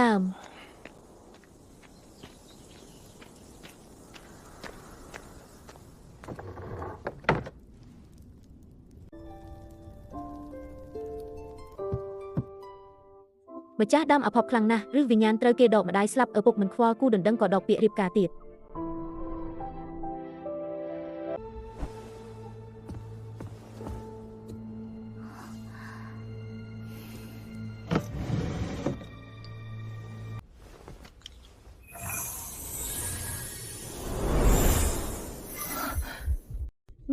ដើម ម្ចាស់ដើមអភ័ព្វខ្លាំងណាស់ឬវិញ្ញាណត្រូវគេដកម្ដាយស្លាប់ឪពុកមិនខ្វល់គូដណ្ដឹងក៏ដកពាក្យរៀបការទៀត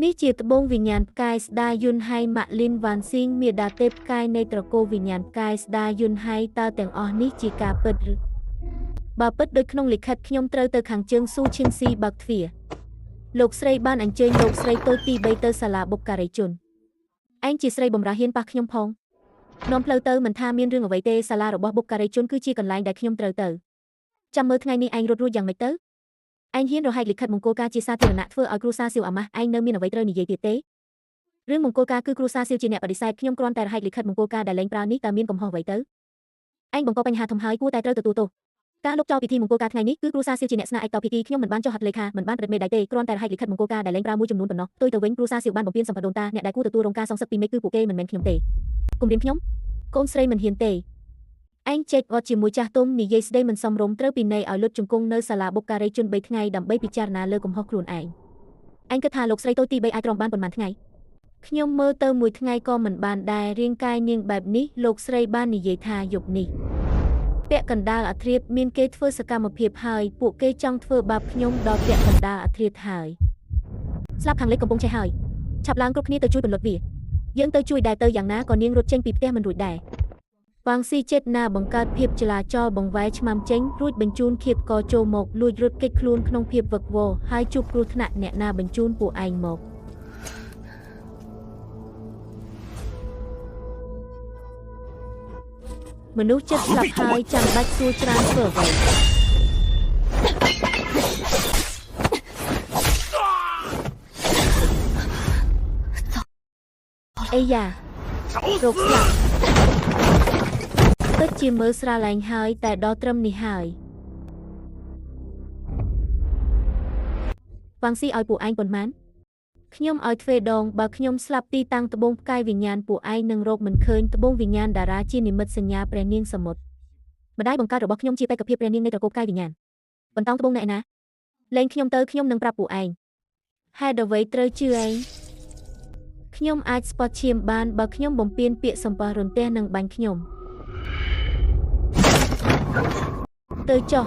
នេះជាត្បូងវិញ្ញាណផ្កាយស្ដាយុនហៃម៉ាក់លីនវ៉ាន់ស៊ីងមេដាទេពផ្កាយនៃត្រកូលវិញ្ញាណផ្កាយស្ដាយុនហៃតើទាំងអស់នេះជាការពិតឬបើពិតដូចក្នុងលិខិតខ្ញុំត្រូវទៅខាងជើងស៊ូឈៀងស៊ីបើកទ្វារលោកស្រីបានអញ្ជើញលោកស្រីតូចទី3ទៅសាលាបុព្វការីជនឯងជាស្រីបំរើហ៊ានប៉ះខ្ញុំផងនាំផ្លូវទៅមិនថាមានរឿងអ្វីទេសាលារបស់បុព្វការីជនគឺជាកន្លែងដែលខ្ញុំត្រូវទៅចាំមើលថ្ងៃនេះឯងរត់រួចយ៉ាងម៉េចទៅឯងហ៊ានរហែកលិខិតមង្គលការជាសាធារណៈធ្វើឲ្យគ្រួសារសៀវអាម៉ាស់ឯងនៅមានអ្វីត្រូវនិយាយទៀតទេរឿងមង្គលការគឺគ្រួសារសៀវជាអ្នកបដិសេធខ្ញុំគ្រាន់តែរហែកលិខិតមង្គលការដែលលែងប្រើនេះតើមានកំហុសអ្វីទៅឯងបង្កបញ្ហាធំហើយគួរតែត្រូវទទួលទោសការលុបចោលពិធីមង្គលការថ្ងៃនេះគឺគ្រួសារសៀវជាអ្នកស្នើឯកតោភាគីខ្ញុំមិនបានចុះហត្ថលេខាមិនបានប្រឌិតមេដៃទេគ្រាន់តែរហែកលិខិតមង្គលការដែលលែងប្រើមួយចំនួនប៉ុណ្ណោះផ្ទុយទៅវិញគ្រួសារសៀវបានបំពេញសម្បត្តិដូនតាអ្នកដែលគួរទទួលរងការសងសឹកពីមេគឺពួកគេមិនមែនខ្ញុំទេគំរាមខ្ញុំកូនស្រីមិនហ៊ានទេឯងចេកអត់ជាមួយចាស់ទុំនិយាយស្ដីមិនសមរម្យត្រូវពិន័យឲ្យលុតជង្គង់នៅសាលាបុព្វការីជន3ថ្ងៃដើម្បីពិចារណាលើកំហុសខ្លួនឯងឯងគិតថាលោកស្រីតូចទី3អាចទ្រាំបានប៉ុន្មានថ្ងៃខ្ញុំមើលទៅមួយថ្ងៃក៏មិនបានដែររាងកាយនាងបែបនេះលោកស្រីបាននិយាយថាយប់នេះពាក់កណ្ដាលអាធ្រាតមានគេធ្វើសកម្មភាពហើយពួកគេចង់ធ្វើបាបខ្ញុំដល់ពាក់កណ្ដាលអាធ្រាតហើយស្លាប់ខាងលិចកំពុងឆេះហើយឆាប់ឡើងគ្រប់គ្នាទៅជួយបន្លត់វាយើងទៅជួយដែរទៅយ៉ាងណាក៏នាងរត់ចេញពីផ្ទះមិនរួចដែរវ៉ាងស៊ីចេតណាបង្កើតភាពចលាចលបង្វែរឆ្មាំចេញរួចបញ្ជូនឃាតកចូលមកលួចរត់គេចខ្លួនក្នុងភាពវឹកវរហើយជួបគ្រោះថ្នាក់អ្នកណាបញ្ជូនពួកឯងមកមនុស្សចិត្តស្លាប់ហើយចាំបាច់សួរច្រើនធ្វើអ្វីអីយ៉ារោគស្លាប់ពិតជាមើលស្រាលឯងហើយតែដល់ត្រឹមនេះហើយវ៉ាងស៊ីឲ្យពួកឯងប៉ុន្មានខ្ញុំឲ្យទ្វេដងបើខ្ញុំស្លាប់ទីតាំងត្បូងផ្កាយវិញ្ញាណពួកឯងនឹងរកមិនឃើញត្បូងវិញ្ញាណតារាជានិមិត្តសញ្ញាព្រះនាងសមុទ្រម្ដាយបង្កើតរបស់ខ្ញុំជាបេក្ខភាពព្រះនាងនៃត្រកូលផ្កាយវិញ្ញាណបន្តោងត្បូងណែណាលែងខ្ញុំទៅខ្ញុំនឹងប្រាប់ពួកឯងហេតុអ្វីត្រូវជឿឯងខ្ញុំអាចស្ពត់ឈាមបានបើខ្ញុំបំពេញពាក្យសម្ផស្សរន្ទះនឹងបាញ់ខ្ញុំទៅចុះ